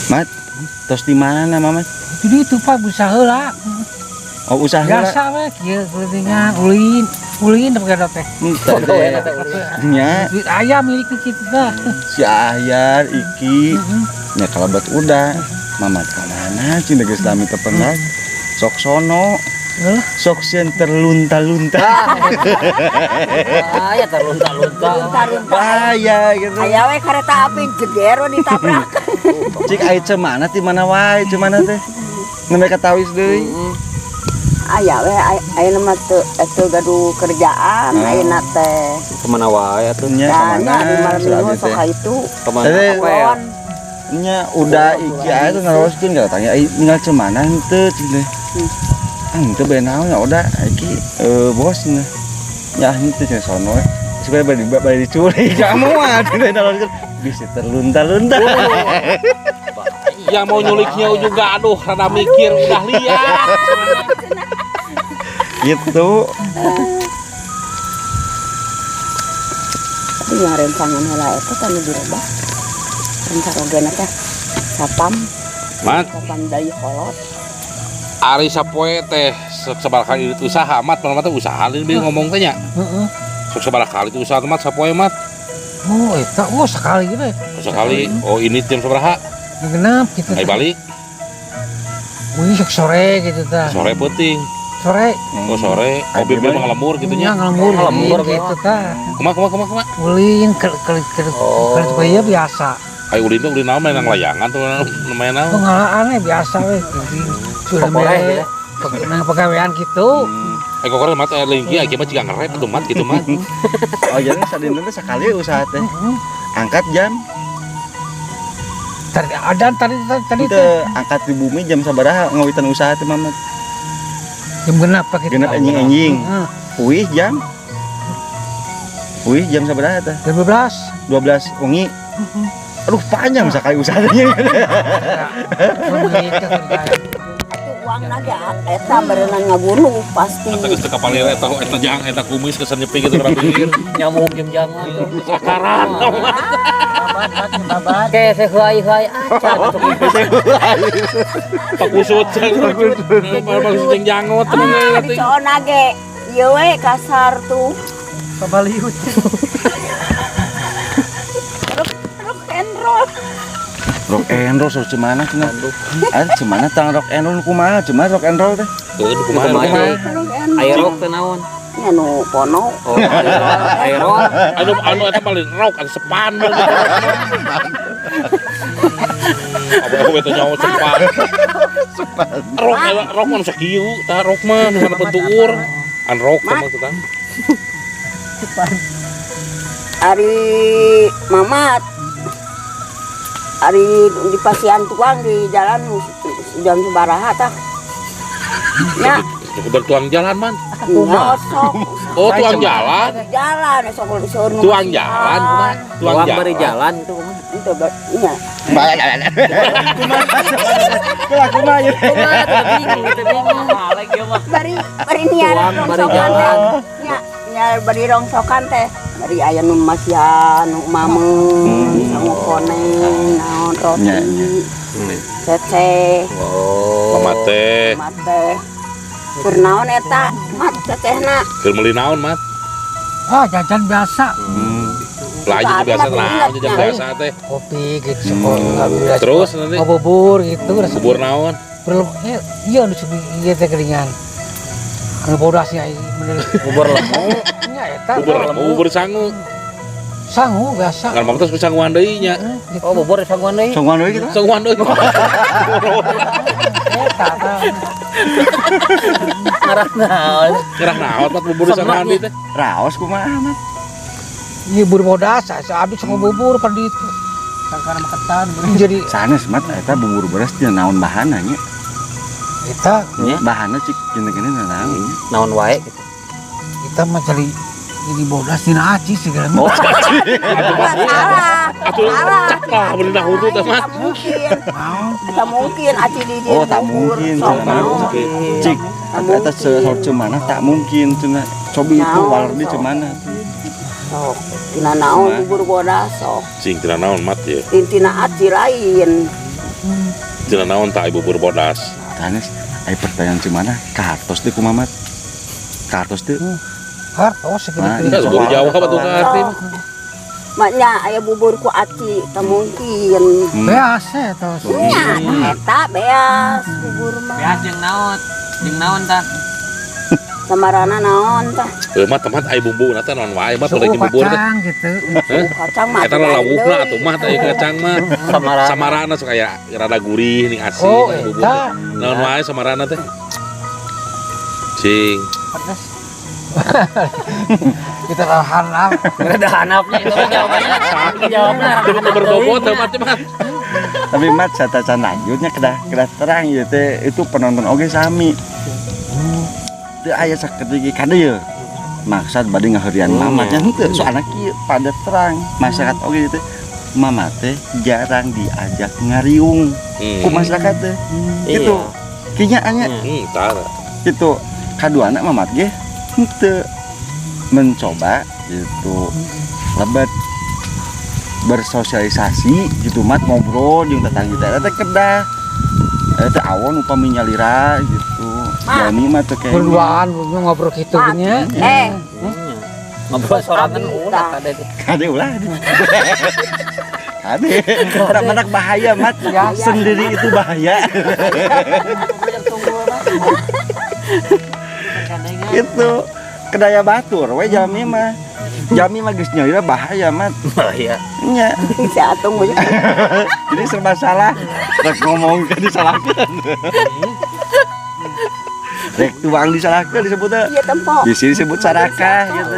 Mat, tos di mana, Mamat? Jadi itu, Pak, usaha heula. Oh, usaha heula. Biasa we kieu kelilingan ulin, ulin teh teh. Henteu teh. Nya, Duit aya milik kitu tah. Si Ahyar, Iki, nya kalabat udah. Mamat ka mana cing geus lami teu pernah. Sok sono, Heeh. sok sieun terlunta-lunta. Bahaya terlunta-lunta. Lunta-lunta. Bahaya gitu. Aya we kereta api jeger we ditabrak. Cik aya cemana ti mana wae cemana teh? Nembe katawis deui. Aya we ayeuna mah teu teu gaduh kerjaan ayeuna teh. Kemana wae atuh? Nya Dan kamana? di malam Si minggu Abi sok teh. ka itu. Kemana Teh. apa ya? Kulon. Nya udah Iki aya tuh naroskeun ka tanya ai ninggal cemana henteu cing teh. Ah, henteu bae naon ya udah Iki bos nya. Ya henteu cenah sono we. Supaya bade bade dicuri kamu mah teh naroskeun bisa terlunta-lunta. Yang mau nyuliknya juga aduh rada mikir udah lihat. Gitu. Tapi yang rencangan heula eta teh nu dirobah. Rencan teh satpam, Mat, satpam dari kolot. Ari sapoe teh sok sabaraha kali itu usaha mat, mana teh usaha lain bi ngomong teh nya. Heeh. Sok sabaraha kali itu usaha mat sapoe mat. Oh, eta oh sekali gitu. Sekali. Oh, ini jam sabaraha? Genap gitu. Ai balik Wih, sok sore gitu tah. Sore peuting. Sore. Oh, sore. Oh, bibi mah ngalembur gitu Nya nya. ngalembur Ngalembur, gitu tah. Kumaha kumaha kumaha kumaha? Ulin ke Oh. ke ieu biasa. Ai ulin teh ulin naon main layangan tuh main naon? Pengalaan biasa we gitu. Sudah Kokoreh mere pegawaian gitu. Eh kokore mat aya lingki aya mah jiga ngerep atuh mat gitu mat. Oh, jadi sadinten teh sakali usaha teh. Angkat jam Tadi ada tadi tadi, tadi teu teh angkat di bumi jam sabaraha ngawitan usaha teh Mamat? Jam genap pak gitu. Genep enjing-enjing. Heeh. Uih jam. Uih jam sabaraha teh? Jam 12. 12 wengi. Aduh, panjang sakali usahanya. Uang ge eta berenang ngabunuh pasti. Eta geus teu kapalir eta eta jang eta kumis kesan nyepi gitu kana pinggir. Nyamuk jeung jangan. Sakaran. Babat. Kayak saya huai-huai acan atuh. Pakusut. Pakusut jeung jangot temen Ah, dicoona ge. Ieu we kasar tuh. Pabaliut. Rock rock and roll. Rock and roll sok cemana cenah? Ah, cemana tang rock and roll kumaha? Cemana rock and roll teh? Tuh kumaha Kumaha? kumaha. Rock and roll. Air rock teh naon? Nya nu pono. Oh, air rock. Anu anu eta paling rock anu sepan. Apa aku eta nyawa sepan. Rock eta rock mah nu sakieu tah rock mah nu kana pentuur. An rock teh mah tah. Ari Mamat. Ari di pasian tuang di jalan jam sabaraha tah. Ya, Bertuang jalan man. nya sok. Oh, tuang jalan. Jalan sok seueur nu Tuang jalan kumaha? Tuang Tuang bari jalan. jalan itu kumaha? Itu nya. Kumaha kumaha ieu? Kumaha teu bingung, teu bingung. Bari bari niar Tuang bari rongsokan teh. jalan. Nya nya bari rongsokan teh. Bari aya nu masihan, nu mameun, sangu koneng, naon roti. Nya, nya. Ceceh, Oh. Mama teh mat teh. Keur naon eta? Mat cecehna. keur meuli naon mat? Ah, jajan biasa. Lah jajan biasa lah, jajan biasa teh. Kopi gitu sekolah biasa. Terus nanti Oh, bubur gitu. Bubur naon? Belum iya nu subi ieu teh geuningan. Anu bodasnya ieu bener. Bubur lemu. Nya eta. Bubur lemu, bubur sangu. Sangu biasa. Ngan mah terus sanguan deui nya. Heeh, gitu. Oh, bubur sanguan deui. Songwan we gitu. Sanguan deui. Eta tah. Ngarah naon? Ngerah naon mat bubur sanguan deui teh? Raos kumaha mat? Ieu bubur bodas, asa abdi sok bubur pada itu. Sangkana mah ketan. Jadi Sanes mat eta bubur beras tina naon bahanna nya? Eta Nya. Bahanna cik gini-gini naon nya? Naon wae gitu. Kita mah cari jadi bodas tina aci segala Oh, Salah. Atuh Salah. cek lah bener huntu teh mat. Tak mungkin. Naon? Tak mungkin aci di Oh, tak bubur. mungkin, Sok cenah. naon. Cik, Tak eta mungkin. sor cemana tak mungkin cenah. Cobi itu Naon, waler di sok. cemana. Sok. Tina naon Kumaha? bubur bodas sok. Cing tina naon mat ya. Tina aci lain. Cenah naon tah bubur bodas. Tanes, ai pertanyaan cemana? Kartos teh kumaha Mat? Kartos teh. Hartos Nah, segede. Enggak baru jawab atuh ka arti. Maknya aya bubur ku aci teu mungkin. Beas eta. Nya eta beas bubur mah. Beas jeung naon? Jeung naon tah? Samarana naon tah? Mah teman ai bumbu na teh naon wae mah pada bubur teh. Kacang gitu. Kacang mah. Eta lalawuhna atuh mah teh kacang mah. Samarana. Samarana sok aya rada gurih ning asin Oh, bubur. eta. Naon wae samarana teh? Cing. Pedes. Kita tahan ah. Rada hanapnya itu mah jawabannya. Jawabna Teu berbobot teh mah mah. Tapi Mat satacan lanjutnya kedah terang ieu teh itu penonton oge sami. Teu aya saketik kade ye. Maksad bade ngaheurian Mamat nya henteu soalna kieu pada terang masyarakat oge teh Mamat teh jarang diajak ngariung ku masyarakat teh. Gitu. Kinya anya Tah. gitu. Kaduana Mamat ge henteu mencoba gitu lebet bersosialisasi gitu Mat ngobrol jeung tetangga teh teh kedah teh awon upami nyalira gitu. Jami mah teh kayaknya. Berduaan ngobrol gitu nya. Ngobrol sorangan ulah kade. Kade ulah. Kade. Manak bahaya Mat. Sendiri itu bahaya. Itu kedaya batur we jami mah. Jami mah geus nyalira bahaya Mat. Bahaya. Nya. Si Atung mah. Jadi serba salah. Rek ngomong ke disalahkeun. Rek tuang disalahkeun disebutnya. Iya tempo. Di sini disebut sarakah gitu.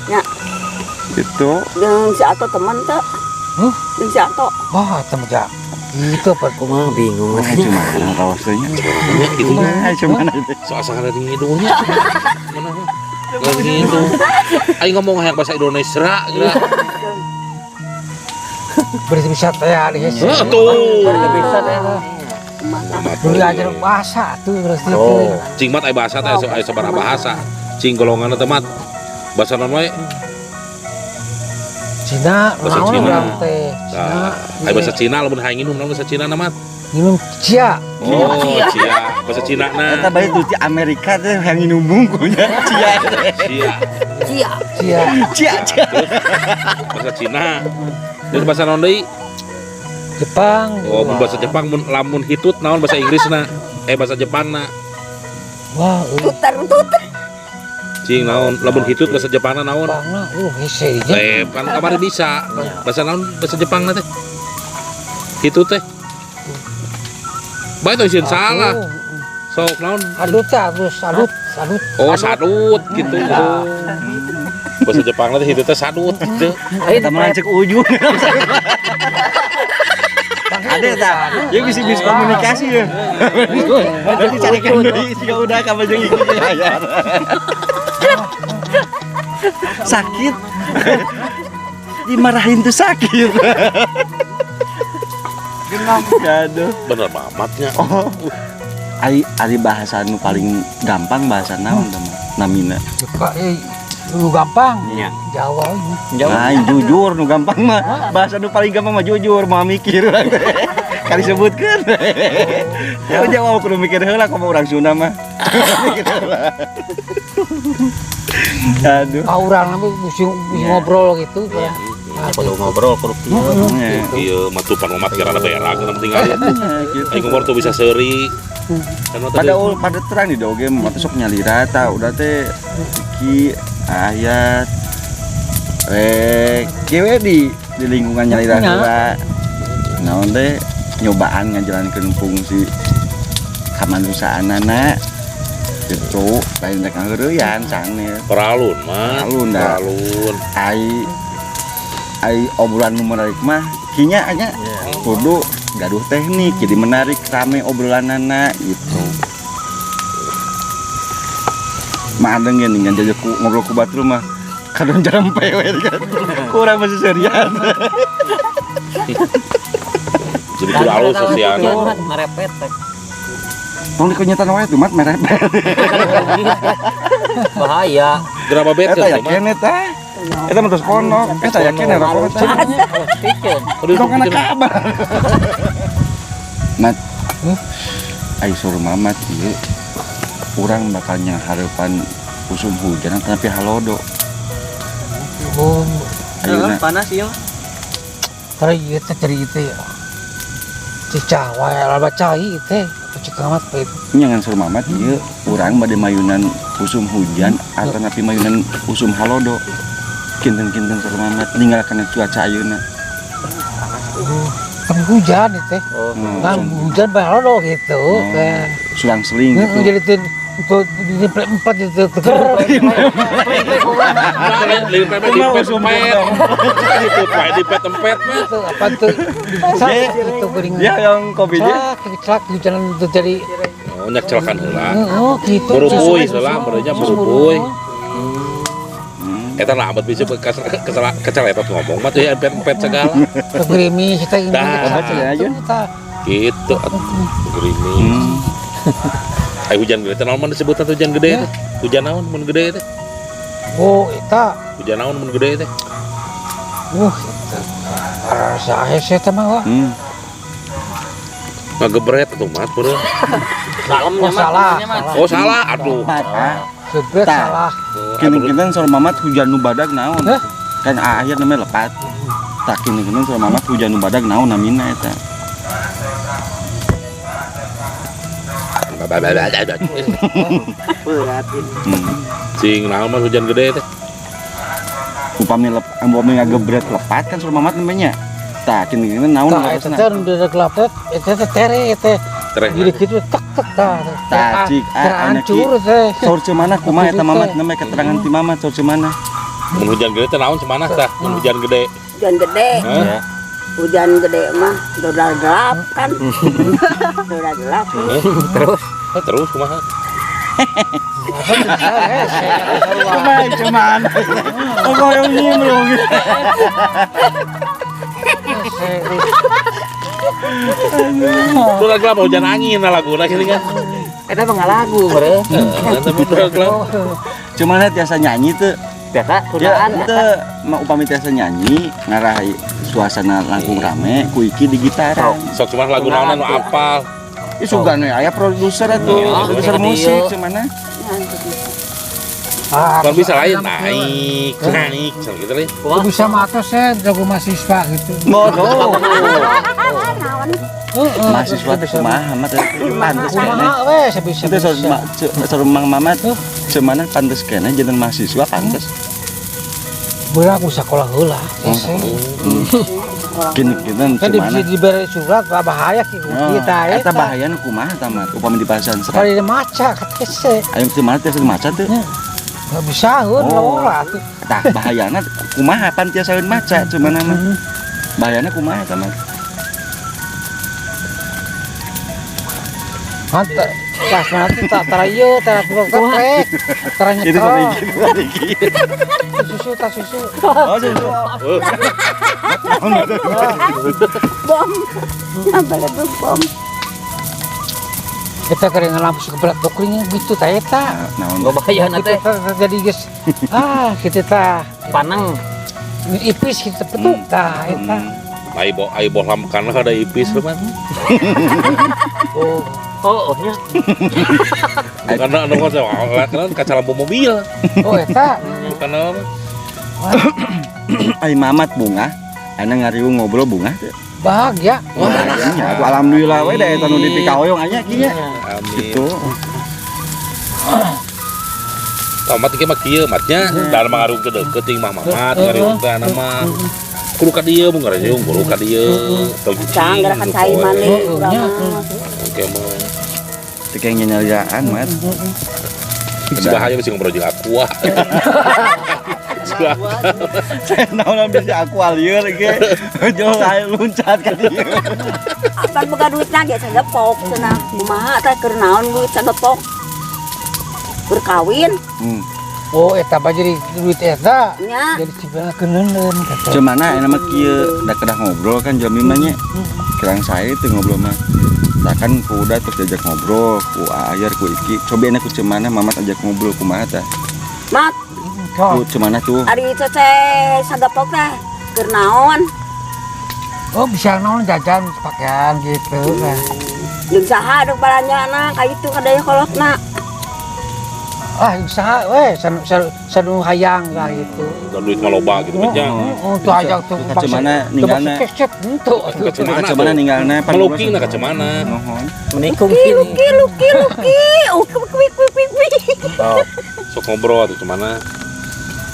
Ya. Gitu. Jeung si Ato teman teh. Huh? Jeung si Ato. Wah, teman ja. Gitu apa Kumaha bingung. Wah, cuma rawasnya. Nya gitu nya. Nah, cuma itu. Sok asa kada ngidungnya. Mana mah. Gitu. Aing ngomong hayang bahasa Indonesia geura. Berarti bisa teh di Heuh tuh. Bisa teh. Belajar bahasa tuh berarti. Oh, cing mat ai bahasa teh aya sabaraha bahasa. Cing golonganna teh mat. Bahasa naon wae? Cina, Bahasa naon Cina. urang teh. Cina. Ai bahasa Cina lamun hayang nginum naon bahasa Cina na mat? Nginum cia. Oh, cia. Bahasa Cina na. Eta bae tuh di Amerika teh yang nginum bungkunya cia. Cia. Cia. Cia. Cia cia. Bahasa Cina. Terus bahasa naon deui? Jepang. Oh, mun bahasa Jepang mun lamun hitut naon bahasa Inggris na? Bahasa Jepang na. Wah, Tuter tuter. Cing naon lamun hitut bahasa Jepang na naon? Jepang na. Hese aja. Kan kamari bisa. Bahasa naon bahasa Jepang na teh? Hitut teh. Bae teh sieun salah. Sok naon? Adut teh, terus adut, adut. Oh, sadut gitu. Bahasa Jepang na teh hitut teh sadut gitu. Eta mah cek ujung. Ada tak? Ya bisa miskomunikasi ya. Nanti carikan deui jika udah kamu jeung iki bayar. Sakit. Dimarahin tuh sakit. Genong. Aduh. Bener mamatnya. Oh. Ari bahasa nu paling gampang bahasa naon teh namina? Nu gampang. Iya. Jawa ini. Jawa. Nah, jujur nu gampang mah. Bahasa nu paling gampang mah jujur, mau mikir urang teh. Kali sebutkeun. Ya Jawa kudu mikir heula komo urang Sunda mah. Mikir heula. Aduh. Ah, urang mah mesti ngobrol gitu. Iya. Kudu ngobrol kudu kieu. Iya, mah tupan umat kira ada berak yang penting aya. Aing ngobrol tuh bisa seuri. Pada terang di doge mah sok nyalira ta udah teh iki ayat kieu di lingkungan nyalira heula. Naon teh nyobaan ngajalankeun fungsi kamanusiaanana gitu lain rek ngaheureuyan sanes. Peralun mah. Peralun dah. Peralun. Ai obrolan nu menarik mah kinya nya kudu gaduh teknik jadi menarik rame obrolanana gitu. Mah adeng ge ningan jajak ku ngobrol ku batur mah kadon jarang pewe kan. Kurang masih serian. Jadi kudu alus sosialna. Merepet. Tong dikonyetan wae tuh mat merepet. Bahaya. Geraba bet eta ya kene teh. Eta mah terus kono, eta ya kene rokok teh. Pikir. Tong kana kabar. Mat. Ai suruh Mamat ieu urang bakal nyanghareupan usum hujan tapi halodo. Oh, Ayeuna panas ieu. tara ieu teh ceri teh. Cicah wae loba cai teh. Cek amat teh. Nya ngan suruh Mamat ieu urang bade mayunan usum hujan atau napi mayunan usum halodo. Kinten-kinten suruh Mamat ninggal kana cuaca ayeuna. Tapi hujan teh. Oh, Kan hujan bae halodo gitu. Kan. Sulang-seling gitu. Jadi teh untuk di empat itu teger. Di pet itu wae di pet empet mah. Itu apa tuh? Itu geuning. Ya yang kopinya. Celak, celak hujan itu jadi Oh, nyak celakan heula. oh gitu. Burubuy heula, merenya burubuy. Eta lah amat bisa keceletot ngomong mah tuh ya empet-empet segala. Gerimis kita ini. Dah. Gitu atuh gerimis. Ai hujan gede teh naon mun disebutna hujan gede teh? Hujan naon mun gede teh? Oh, eta. Hujan naon mun gede teh? Eta. Rasa hese teh mah wah. Ngagebret atuh mat beureum. Dalamnya Oh, salah. Oh, salah aduh. Gebret salah. Kini-kini soal Mamat hujan nu badag naon? Kan akhir namanya lepat. Tak kini-kini soal Mamat hujan nu badag naon namina eta. Berat. Cing naon mah hujan gede teh. Upami upami ngagebret lepat kan soal Mamat namanya. Tah kini-kini naon Tah eta teh nu gelap teh eta teh tere teh. Jadi kitu tek tek tah. Tah cik hancur teh. Saur ceumana kumaha eta Mamat namanya keterangan ti Mamat saur ceumana. Mun hujan gede teh naon ceumana tah? Mun hujan gede. Hujan gede. Hujan gede mah udah gelap kan. Udah gelap. Terus terus kumaha? Kumaha ceumana? Oh yang nimbrung. Udah gelap hujan angin lah laguna gini kan. Eta mah ngalagu beureum. Eta mah udah gelap. Cuman tiasa nyanyi teu. Biasa kudaan teu mah upami tiasa nyanyi ngarah suasana langkung rame ku iki di gitaran. Sok cuman lagu naon anu apal. Ih sugan we aya produser atuh, produser musik cuman. Kan bisa lain naik, naik gitu lain. Bisa mah atuh saya jago mahasiswa gitu. Bodoh. Mahasiswa teh kumaha mah teh pantes keneh. Kumaha we bisa. Teu saur Mang Mamat ceumana pantes keneh janten mahasiswa pantes. Beurang ku sakola heula. Gini-gini kan diberi surat bahaya sih kita eta bahayana kumaha tah Mat upami di pasan serat. Kali maca kese. Ayo ceumana teh maca teh. Enggak bisa heun lah atuh. Tah bahayana kumaha pan tiasaeun maca ceumana mah. Bahayana kumaha tah Mat? Mantap. Pas nanti tak tara ieu tara trek. Tara nyekel. Susu tak susu. Oh susu. Bom. Nambah bom. Kita kering lampu seberat dokringnya gitu ta eta. Naon bahayana teh. Jadi geus ah kitu tah. Paneng. Ipis kitu petuk tah eta. Ai bo ai bohlam kana ada ipis mah. Oh. Oh, nya. Bukan anu kan kaca lampu mobil. Oh eta. Bukan apa. Ai Mamat bunga, ayeuna ngariung ngobrol bunga teh. Bahagia. Wah, nya atuh alhamdulillah we da eta nu dipikahoyong aya kieu nya. Amin. Gitu. Mamat ieu mah kieu matnya, da mah ngariung teh deukeut jeung Mah Mamat ngariung teh ana mah. Kudu ka dieu mun ngariung kudu ka dieu. Cang gerakan cai maneh urang mah. Oke mah. Teu kayak nyanyariaan Mat. Bahaya mesti ngobrol jeung aku ah. Saya naon bisa aku alieur ge. Jauh ayo loncat ka dieu. Apan boga duitna ge sagepok cenah. Kumaha teh keur naon duit sagepok? Keur kawin. Oh eta mah jadi duit eta. Nya. Jadi cibeukeun kata. Cemana eta mah kieu da kedah ngobrol kan jalmi mah nya. Kirang sae teu ngobrol mah. Tah kan ku udah terus diajak ngobrol ku Ayar ku Iki. Coba enak ku cemana Mamat ajak ngobrol kumaha tah. Mat. Ku cemana tuh? Ari cece sagepok teh keur naon? Oh bisa naon jajan pakaian gitu kan. Jeung saha dek balanjana ka itu ka daya kolotna. Ah usaha we sanu hayang lah gitu. Da duit mah loba gitu mah nya. Oh, tuh aja tuh. Ka mana ninggalna? Cek henteu. Ka mana Ka mana ninggalna? Meluki na ka mana? Mohon. Menikung Luki sini. luki luki luki. Uki uki uki uki. Sok ngobrol atuh cemana.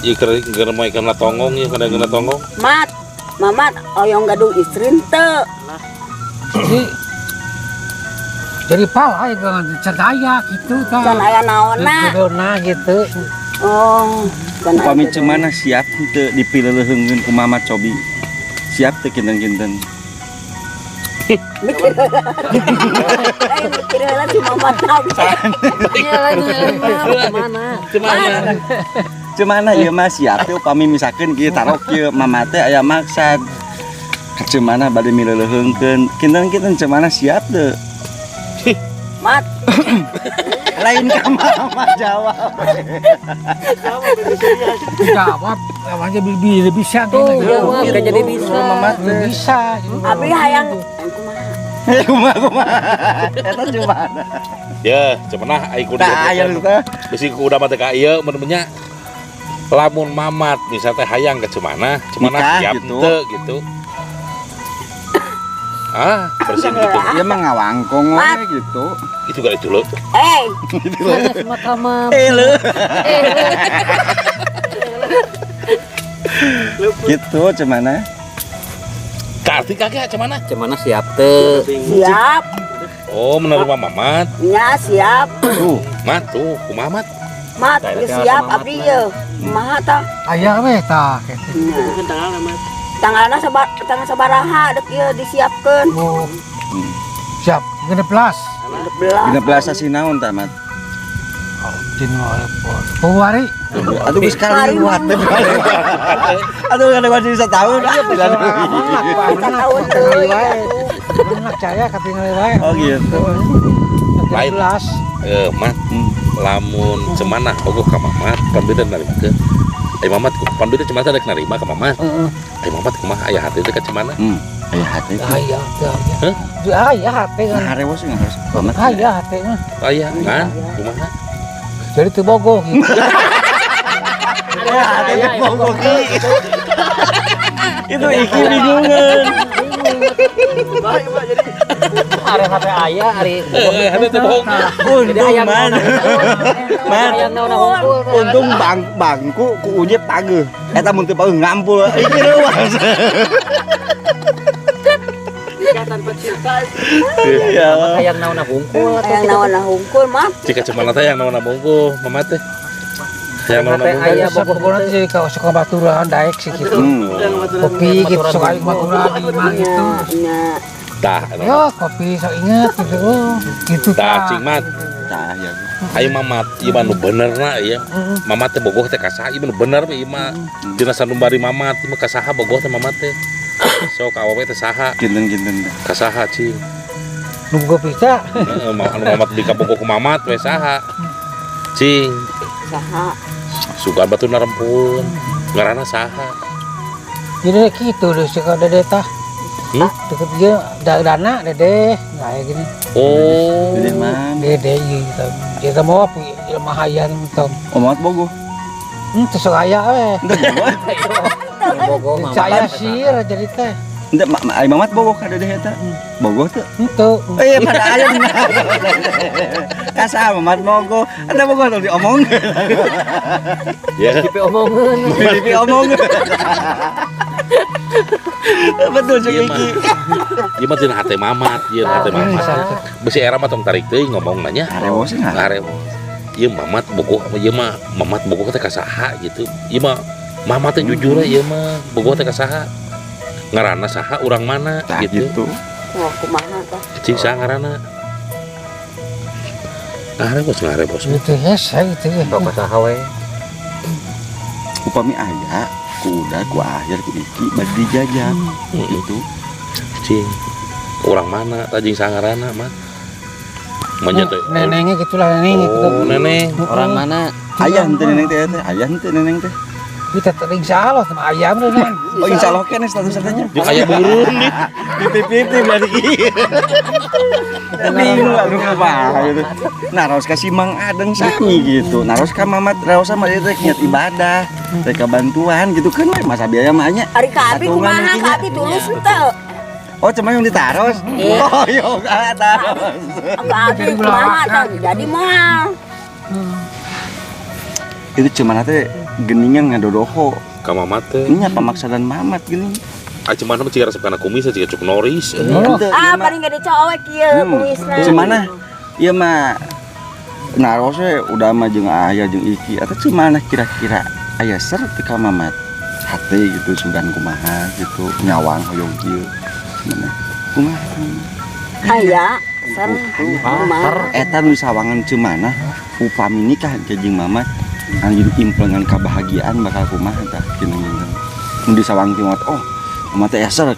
Ieu keur moe kana tonggong ieu kada kena tonggong. Mat, Mamat oyong gaduh istri henteu. Jadi pala ya kan cerdaya gitu kan. Can aya naonna. Naonna gitu. Oh, can aya. Upami cemana siap henteu dipileuleungeun ku Mamat Cobi. Siap teu kinten-kinten. Mikir. Eh, mikir heula si Mamat naon. Iya lain mana? Cemana? Cemana ieu mah siap teu upami misalkeun kieu tarok kieu Mamat teh aya maksad. Ka cemana bade mileuleungeun. Kinten-kinten cemana siap teu? Mat, Lain ka Mamat jawab. Jawab awalnya bisa Tuh, gitu. jawab gak jadi bisa. Mamat teh. Bisa. Abdi hayang kumaha? Eh kumaha kumaha. Eta cemana? Ya, cemana ai kudu. Tah aya teh. Bisi ku udah mah teh ka ieu mun nya. Lamun Mamat misal teh hayang ke cemana, cemana Nikah siap gitu. henteu gitu. Ah, bersin gitu. Ieu mah ngawangkong we gitu. Itu gak itu loh. Eh, Sanes mata mah. Eh leuh. Gitu cemana? Karti kagak cemana? Cemana siap teu? siap. Oh, menerima Mamat. Nya siap. Tuh, Mat tuh, kumaha Mat? Mat, geus siap abdi ye. Kumaha tah? Aya we tah gitu. Nya. Tanggalna sabar tanggal sabaraha dek ieu disiapkeun. Oh. Siap, 16. 16. 16 sasi naon tah Mat? Februari. Aduh geus kaliwat teh. Aduh kada wajib setahun. Setahun deui. Enak caya katingali wae. Oh gitu. Lain. 16. Mat, lamun cemana bogoh ka Mamat, pan beda narimakeun. Ai Mamat pan beda cemana rek narima ka Mamat. Heeh. Ai Mamat kumaha aya hati teh ka cemana? Aya hati. Aya teh. Hah? Aya hati kan. Nah, harewos nggak harus Mamat. Aya hati mah. Aya kan kumaha? Jadi teu bogoh gitu. Ya, hati bogoh ki. Itu iki bingungan. Ari hate aya ari Hate teu bohong. Untung man. Man. Hayang naon hungkul. Untung bangku ku uje pageuh. Eta mun teu pageuh ngampul. Iki reuas. Tanpa cinta. Iya. Hayang naon hungkul. Hayang naon hungkul mah. Jika cemana teh hayang naon hungkul, Mamat teh. Hayang naon hungkul. Aya bogoh teh ka sok baturan daek sih gitu. Kopi gitu sok aya baturan di imah gitu. Tah, yo kopi sok inget gitu. Gitu tah cing Mat. Tah ya. Ayo Mamat, ieu mah nu benerna ieu. Mamat teh bogoh teh ka saha ieu nu bener ieu mah. Dina sanumbari Mamat ieu mah ka saha bogoh teh Mamat teh. Sok awewe teh saha? Kinten-kinten teh. Ka saha cing? Nu bogoh bisa. Heeh, anu Mamat di kabogoh ku Mamat we saha? Cing. Saha? Sugan batu narempun. Ngaranna saha? Jadi kitu deh si Dede tah. Deket dia dana Dede kayak gini. Oh. Dede mana? Dede gitu. Kita mau apa? Jelema hayang tong. Oh, Mamat bogoh. Teu sok aya we. Bogoh Mamat. Saya sir jadi teh. Henteu ai Mamat bogoh ka Dede eta. Bogoh teu? Henteu. Eh pada aya. Ka saha Mamat bogoh? Eta bogoh tong diomongkeun. Ya. Dipi omongeun. Dipi omongkeun. Betul cek iki. Ieu mah tina hate Mamat, ieu hate Mamat. Besi era mah tong tarik teuing ngomong nanya. Harewos sih Harewos. Ieu Mamat bogoh, ieu mah Mamat bogoh teh ka saha gitu. Ieu mah Mamat teh jujur ieu mah bogoh teh ka saha. Ngaranna saha urang mana gitu. Oh, kumaha tah? Cing saha ngaranna? Harewos ngarebos. Gitu hese gitu. Sok ka saha we. Upami aya ku udah ku akhir ku iki bade dijajah gitu. Cing. Urang mana tah jeung saha ngaranna mah? Manya teh. Nenengnya gitulah neneng gitu. Oh, neneng. Orang mana? Ayah henteu neneng teh teh, ayah henteu neneng teh. Kita insya Allah sama ayam deh. Oh insya Allah kan status katanya. Jeung aya beureum nih. Pipi-pipi berarti. Bingung aduh kumaha gitu. Naros ka si Mang Adeng sami gitu. Naros ka Mamat raos sama dia rek niat ibadah, rek bantuan gitu kan masa biaya mah nya. Ari ka abi kumaha ka abi tulus henteu. Oh cuma yang ditaros? Oh iya taros. Ka abi kumaha tah jadi moal. Itu cuma teh geningan ngadodoho ka Mamat teh. Nya pamaksadan Mamat geuning. Ah cuman mah ciga resep kana kumis ciga Cuk Norris. Ah paling gede cowek kieu kumisna. Cuman ieu mah naros we udah mah jeung aya jeung Iki atau cuman kira-kira aya ser teu ka Mamat. Hate gitu sugan kumaha gitu nyawang hoyong kieu. Cuman kumaha? Aya ser kumaha. Eta nu sawangan cuman upami nikah jeung Mamat anjing implengan kebahagiaan bakal kumaha tah kinang-kinang. Mun disawang ti oh Mamat teh eser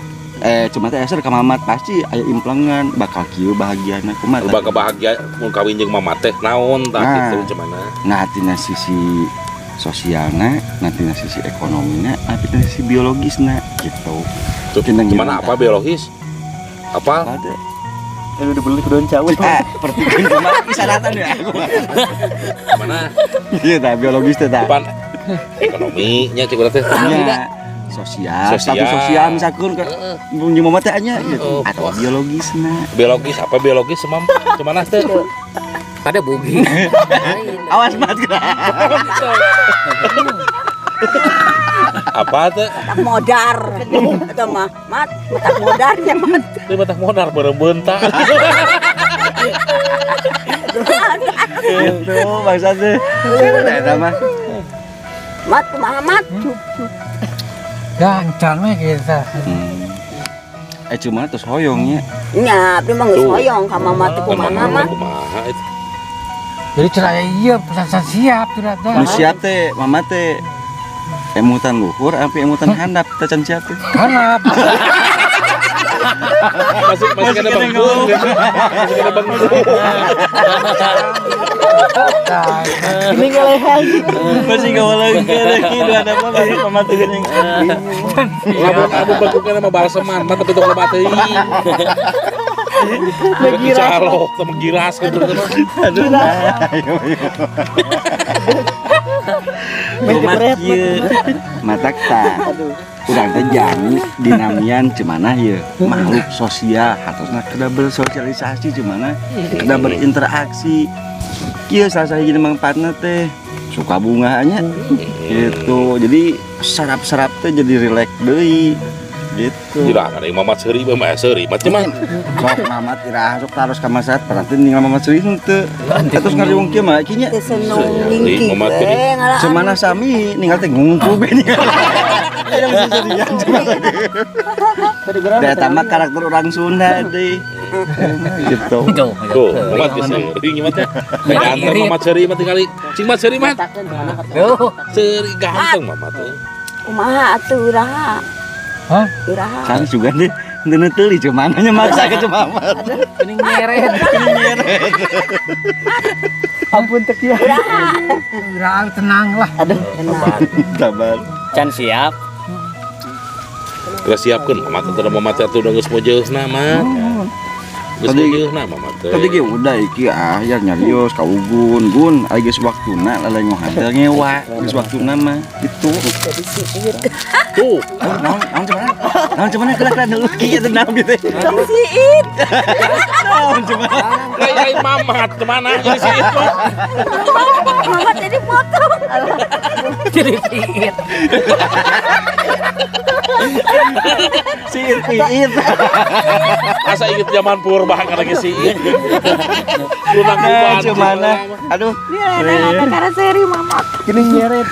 cuma teh eser ka Mamat pasti aya implengan bakal kieu bahagiana kumaha. Bakal bahagia mun kawin jeung Mamat teh naon tah kitu cuman. Nah tina sisi sosialna, nah tina sisi ekonomina, tapi tina sisi biologisna gitu. Cuman apa biologis? Apa? Lu dibeli ke daun cawe. Pertikeun kumaha isaratan ya. Mana? Iya tah biologis teh tah. Depan ekonominya cik urang teh. Sosial, status sosial misalkan kan jeung Mamat teh nya gitu. Atau biologisna. Biologis apa biologis semam cuman teh. Ada bugi. Awas mat. Apa teh? Tak modar. Eta mah mat, tak modarnya mat. Teu tak modar beureum-beunta. Gitu bangsa teh. Eta mah. Mat kumaha mat? Ya encan we kita. Cuma terus hoyongnya. Nya, abdi mah geus hoyong ka Mamat teh kumaha mah. Kumaha itu. Jadi cerai iya pesan siap tidak teh. Nu siap teh Mamat teh emutan luhur apa emutan handap teh can siap teh. Handap. Masih kena bengkung. Masih kena bengkung. Ini ngalehan. Masih ngawalengkeun lagi dua ada apa masih Mamat teh geuning. Lamun anu bengkungna mah balseman mah tapi tong loba teuing. Mengiras. Sama giras gitu. Aduh. Ayo. Matak ta. Urang teh jami dinamian cumanah ieu makhluk sosial hartosna kedah bersosialisasi cumanah kedah berinteraksi. Kieu salah sahiji mangpaatna teh suka bunganya gitu. Jadi sarap-sarap teh jadi rileks deui gitu. Iraha ada Mamat seuri bae mah seuri mah cuman sok Mamat iraha sok taros ka masyarakat berarti ninggal Mamat seuri henteu. Terus ngariung kieu mah kieu nya. Teu seneng ningki we ngalaan. Cemana sami ninggal teh ngungkul be ninggal. Aya geus serian cemana. Da eta mah karakter urang Sunda deui. Gitu. Tuh, Mamat geus seuri mah teh. Ganteng Mamat seuri mah tingali. Cing Mat seuri mah. Tuh, seuri ganteng Mamat teh. Kumaha atuh iraha? Hah? Iraha. Kan juga deh, henteu teuli cuman nya maksa ke Mamat. Ini nyeret. Ini nyeret. Ampun teh kieu. Iraha tenang lah. Aduh, tenang. Sabar. Can siap. Geus siapkeun Mamat teh Mamat teh udah geus mojeusna Mat. Geus mojeusna Mamat teh. Tadi ge udah iki ah ya nyarios ka Ugun, Gun aya geus waktuna lalengohan teh ngewa, geus waktuna mah gitu. Tuh, naon naon cuman? Naon cuman kela-kela dulu kieu teh naon gitu. Siit. Naon cuman? Lain Mamat kemana jadi siit mah? Mamat jadi potong. Jadi siit. Siit siit. Asa inget zaman purba kan lagi siit. Lunang Nah, cuman aduh. Iya, karena seri Mamat. Gini nyeret.